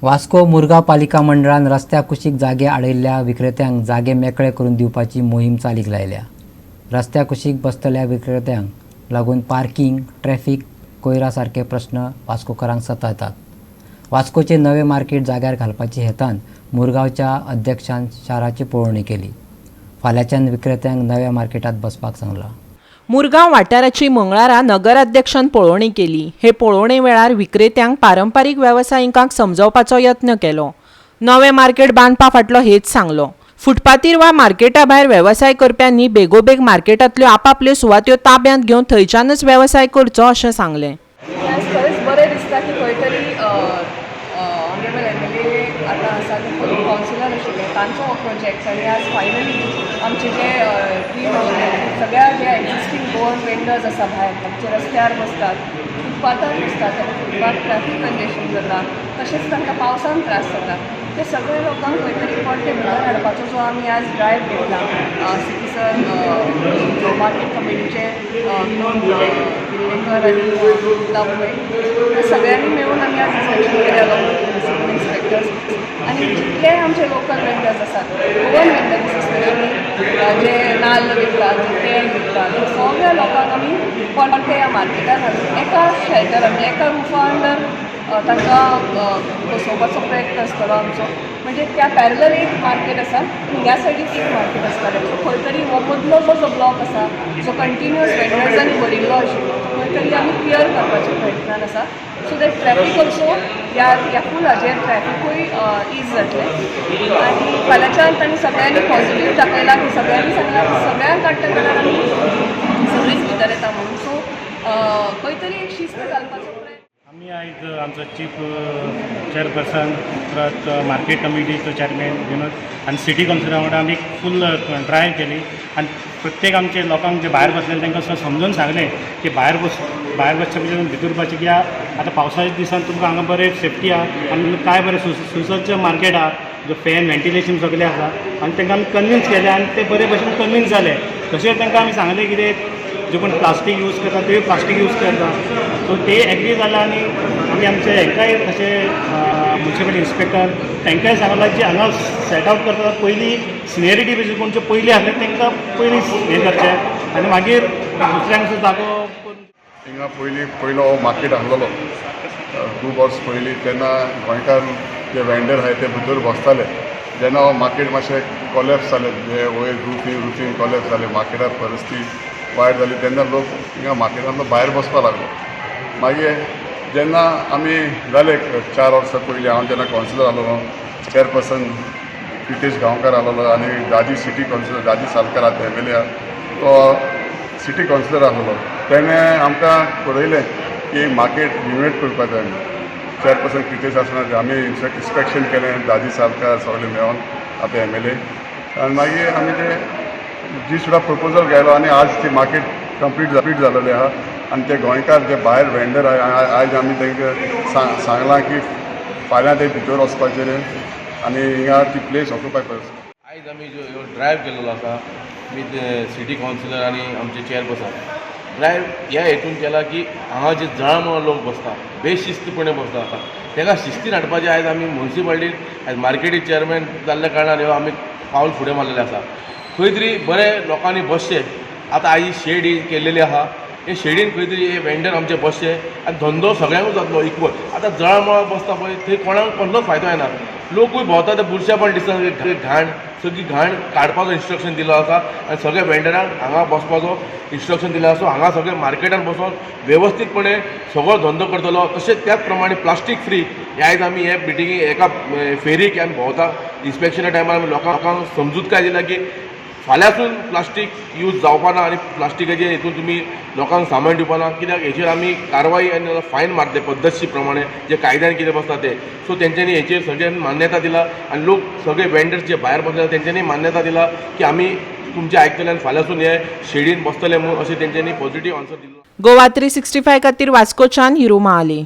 वास्को मुरगांव पालिका मंडळान रस्त्या कुशीक जागे आडयल्ल्या विक्रेत्यांक जागे मेकळे करून दिवपाची मोहीम चालीक लायल्या. रस्त्या कुशीक बसतल्या विक्रेत्यांक लागून पार्किंग, ट्रॅफिक, कोयरा सारके प्रस्न वास्कोकारांक सतायतात. वास्कोचे नवे मार्केट जाग्यार घालपाच्या हेतान मुरगांवच्या अध्यक्षान शाराची पळोवणी केली. फाल्यांच्यान विक्रेत्यांक नव्या मार्केटात बसपाक सांगलां. मुरगांव वाठाराची मंगळारा नगराध्यक्षान पळोवणी केली. हे पळोवणे वेळार विक्रेत्यांक, पारंपारीक वेवसायिकांक समजावपाचो यत्न केलो. नवें मार्केट बांदपा फाटलो हेत सांगलो. फुटपाथीर वा मार्केटा भायर वेवसाय करप्यांनी बेगोबेग मार्केटांतल्यो आपापल्यो सुवात्यो ताब्यांत घेवन थंयच्यानच वेवसाय करचो अशें सांगलें. आज खरेंच बरें दिसता की खंय तरी ऑनरेबल एमएलए आतां आसा, ते पयलीं कावन्सिलर आशिल्ले, तांचो हो प्रोजेक्ट आनी आज फायनली आमचे जे ड्रीम आशिल्लें की सगळ्या जे एक्झिस्टींग गोवन वेंडर्स आसा, भायर आमचे रस्त्यार बसतात, फुटपाथार बसतात आनी फुटपाथ ट्रॅफीक कंजेशन जाता, तशेंच तांकां पावसान त्रास जाता, ते सगळे लोकांक खंय तरी परते भितर हाडपाचो जो आमी आज ड्रायव्ह घेतला, सिटी सर, मार्केट कमिटीचे विनोद विर्लेकर आनी गुलाब पै, सगळ्यांनी मेळून आमी आज इन्स्पेक्शन केलें अलॉंग विथ म्युनिसिपल इन्स्पेक्टर्स. आनी जितले आमचे लोकल वेंडर्स आसात, गोवन वेंडर्स स्पेशली, जे नाल्ल विकतात, जे तेल विकतात, ते सगळ्या लोकांक आमी परते ह्या मार्केटान हाडून एका शेल्टर म्हणजे एका रुफा अंडर तांकां बसोवपाचो प्रयत्न आसतलो आमचो. म्हणजे त्या पॅरलल एक मार्केट आसा, ह्या सायडीक एक मार्केट आसतलें. सो खंय तरी हो मदलो जो ब्लॉक आसा, जो कंटिन्युअस वेंडर्सांनी भरिल्लो आशिल्लो, तो खंय तरी आमी क्लियर करपाच्या प्रयत्नान आसा, सो that traffic also ह्या ह्या फूल हाजेर ट्रॅफिकूय is जातलें. आनी फाल्यांच्यान तांणी सगळ्यांनी पॉझिटीव दाखयला की सगळ्यांनी सांगलां की सगळ्यांक काडटा जाल्यार आमी सगळींच भितर येता म्हणून. सो खंय तरी एक शिस्त घालपाचो प्रयत्न. आमी आयज आमचो चीफ चेअरपर्सन, परत मार्केट कमिटीचो चॅरमॅन विनोद आनी सिटी कावन्सिलरा वांगडा आमी फूल ड्रायव्ह केली आनी प्रत्येक आमचे लोकांक जे भायर बसलेले तांकां सुद्दां समजून सांगलें की भायर बसचे पयलीं भितर उरपाचें, कित्याक आतां पावसाच्या दिसान तुमकां हांगा बरें सेफ्टी आहा आनी काय बरें सुसज्ज मार्केट आहा, जो फॅन, व्हेंटिलेशन सगळें आसा. आनी तांकां आमी कन्विन्स केलें आनी ते बरे भशेन कन्विन्स जाले. तशेंच तांकां आमी सांगलें, कितें जे कोण प्लास्टीक यूज करता ते प्लास्टीक यूज करता, सो ते एग्री जाले. आनी आमी आमचे हेंकाय तशें म्युनिसिपल इन्स्पेक्टर तांकांय सांगलां, जे हांगा सेट आउट करता, पयलीं सिनियरिटी बेजीस कोणचे पयलीं आसले तांकां पयलीं हें करचें आनी मागीर दुसऱ्यांक सुद्दां जागो करून. हिंगा पयलीं पयलो हो मार्केट आसलेलो खूब वर्स पयलीं, तेन्ना गोंयकार जे वेंडर आहाय ते भितर बसताले. जेन्ना हो मार्केट मातशें कॉलेप्स जालें, जे वयर रुफींग कॉलेप्स जालें, मार्केटार परिस्थिती वायट जाली, तेन्ना लोक हिंगा मार्केटांतलो भायर बसपाक लागलो. मागीर जेन्ना आमी जाले 4 वर्सां पयलीं, हांव जेन्ना कावन्सिलर आसलेलो, चेअरपर्सन प्रितेश गांवकार आसलेलो आनी दाजी सिटी कावन्सिलर दाजी सालकार, आतां एमएलए, तो सिटी कावन्सिलर आसलेलो, तेणें आमकां कळयलें की मार्केट रिनोवेट करपाक जाय म्हणून. चेअरपर्सन प्रितेश आसतना आमी इन्स्पेक्शन केलें, दाजी सालकार सगळे मेळोन, आतां एमएलए, आनी मागीर आमी ते जी सुद्दां प्रपोजल घायलो आनी आज ती मार्केट कंप्लीट कंप्लीट जालेली आहा. आनी ते गोंयकार जे भायर वेंडर आहा, आयज आमी तांकां सांगलां की फाल्यां ते भितर वचपाचें आनी हिंगा ती प्लेस ऑक्युपाय करची. आयज आमी जो ह्यो ड्रायव्ह केल्लो आसा विथ सिटी कावन्सिलर आनी आमचे चेअरपर्सन, ड्रायव्ह ह्या हेतून केला की हांगा जे जळामळा लोक बसता, बेशिस्तपणे बसता, तांकां शिस्तीन हाडपाचें. आयज आमी मुन्सिपालिटीन आयज मार्केटी चेअरमॅन जाल्ल्या कारणान ह्यो आमी पावल फुडें मारलेलें आसा. खंय तरी बरें लोकांनी बसचें. आतां आयज शेड ही केल्लेली आहा, हे शेडीन खंय तरी हे वेंडर आमचे बसचे आनी धंदो सगळ्यांकूच जातलो इक्वल. आतां जळामळा बसता पळय, थंय कोणाक कसलोच फायदो जायना. लोकूय भोंवता ते बुरशेपण दिसता. घाण, सगळी घाण काडपाचो इन्स्ट्रक्शन दिलो आसा आनी सगळ्या वेंडरांक हांगा बसपाचो इन्स्ट्रक्शन दिलें आसा. हांगा सगळे मार्केटान बसोन वेवस्थीतपणे सगळो धंदो करतलो. तशेंच त्याच प्रमाणे प्लास्टीक फ्री हे आयज आमी हे मिटिंगी एका फेरीक आमी भोंवता. इन्स्पेक्शना टायमार आमी लोकांक समजूत काय दिला की फाल्यांसून प्लास्टीक यूज जावपा ना आनी प्लास्टिकाचे हितून तुमी लोकांक सामान दिवपा ना, कित्याक हेचेर आमी कारवाई आनी फायन मारतले पद्दतशीर प्रमाणे, जे कायद्यान कितें बसता ते. सो तेंच्यांनी हेचेर सगळ्यांनी मान्यता दिला आनी लोक सगळे वेंडर्स जे भायर बसले तेंच्यांनी मान्यता दिला की आमी तुमचें आयकतले आनी फाल्यांसून हे शेडीन बसतले म्हणून, अशें तेंच्यांनी पॉझिटीव आन्सर दिलो. गोवा 365 खातीर वास्कोच्यान हिरू महाली.